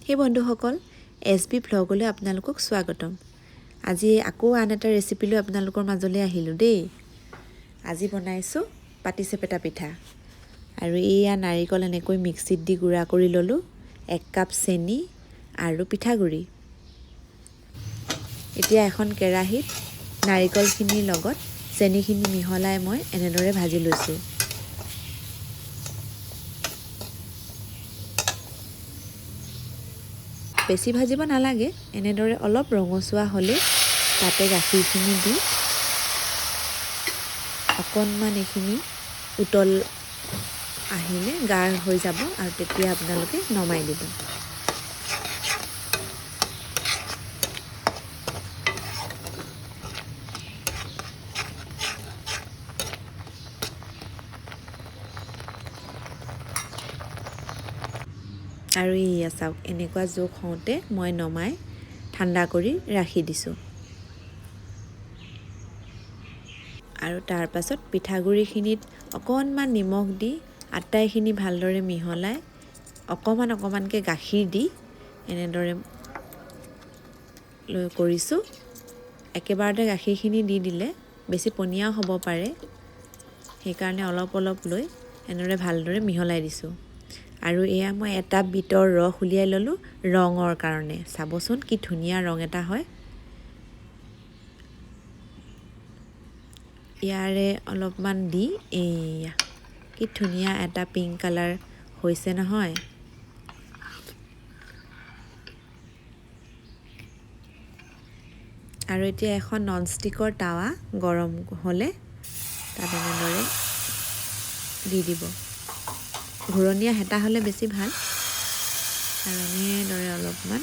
হে বন্ধুসকল, S B ভ্লগলৈ আপোনালোকক স্বাগতম। আজি আকৌ আন এটা ৰেচিপি লৈ আপোনালোকৰ মাজলৈ আহিলোঁ দেই। আজি বনাইছোঁ পাটিচেপেটা পিঠা। আৰু এইয়া নাৰিকল এনেকৈ মিক্সিত দি গুড়া কৰি ল'লোঁ, 1 কাপ চেনি আৰু পিঠাগুড়ি। এতিয়া এখন কেৰাহীত নাৰিকলখিনিৰ লগত চেনিখিনি মিহলাই মই এনেদৰে ভাজি লৈছোঁ। বেছি ভাজিব নালাগে, এনেদৰে অলপ ৰঙচুৱা হ'লে তাতে গাখীৰখিনি দি অকণমান এইখিনি উতল আহিলে গাঢ় হৈ যাব আৰু তেতিয়া আপোনালোকে নমাই দিব। আৰু এয়া চাওক, এনেকুৱা জোখ হওঁতে মই নমাই ঠাণ্ডা কৰি ৰাখি দিছোঁ। আৰু তাৰ পাছত পিঠাগুড়িখিনিত অকণমান নিমখ দি আটাইখিনি ভালদৰে মিহলাই অকণমান অকণমানকৈ গাখীৰ দি এনেদৰে লৈ কৰিছোঁ। একেবাৰতে গাখীৰখিনি দি দিলে বেছি পনীয়াও হ'ব পাৰে, সেইকাৰণে অলপ অলপ লৈ এনেদৰে ভালদৰে মিহলাই দিছোঁ। আৰু এয়া মই এটা বিটৰ ৰস উলিয়াই ল'লোঁ ৰঙৰ কাৰণে। চাবচোন কি ধুনীয়া ৰং এটা হয়। ইয়াৰে অলপমান দি এয়া কি ধুনীয়া এটা পিংক কালাৰ হৈছে নহয়। আৰু এতিয়া এখন ননষ্টিকৰ টাৱা গৰম হ'লে তাত এনেদৰে দি দিব। ঘূৰণীয়া হেতা হ'লে বেছি ভাল। আৰু এনেদৰে অলপমান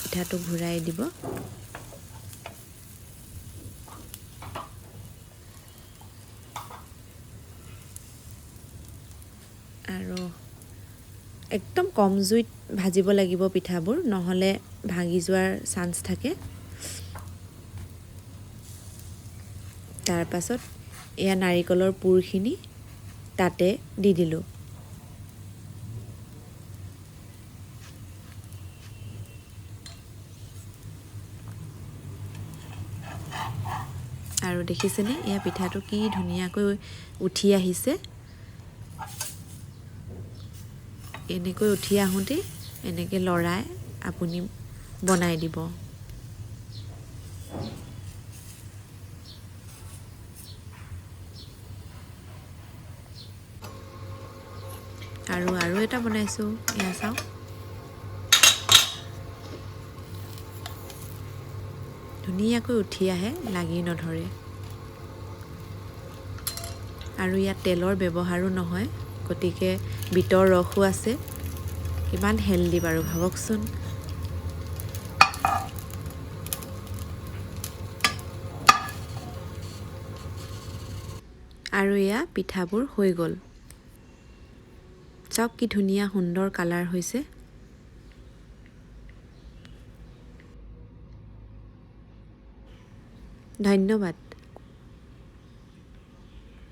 পিঠাটো ঘূৰাই দিব। আৰু একদম কম জুইত ভাজিব লাগিব পিঠাবোৰ, নহ'লে ভাঙি যোৱাৰ চান্স থাকে। তাৰপাছত এয়া নাৰিকলৰ পুৰখিনি তাতে দি দিলোঁ। আৰু দেখিছেনে এয়া পিঠাটো কি ধুনীয়াকৈ উঠি আহিছে। এনেকৈ উঠি আহোঁতে এনেকৈ লৰাই আপুনি বনাই দিব। আৰু এটা বনাইছোঁ, এয়া চাওক। ধুনীয়াকৈ উঠি আহে, লাগি নধৰে। আৰু ইয়াত তেলৰ ব্যৱহাৰো নহয়, গতিকে বিটৰ ৰসো আছে। কিমান হেল্ডি বাৰু ভাবকচোন। আৰু এয়া পিঠাবোৰ হৈ গ'ল। চাওক কি ধুনীয়া সুন্দৰ কালাৰ হৈছে। ধন্যবাদ।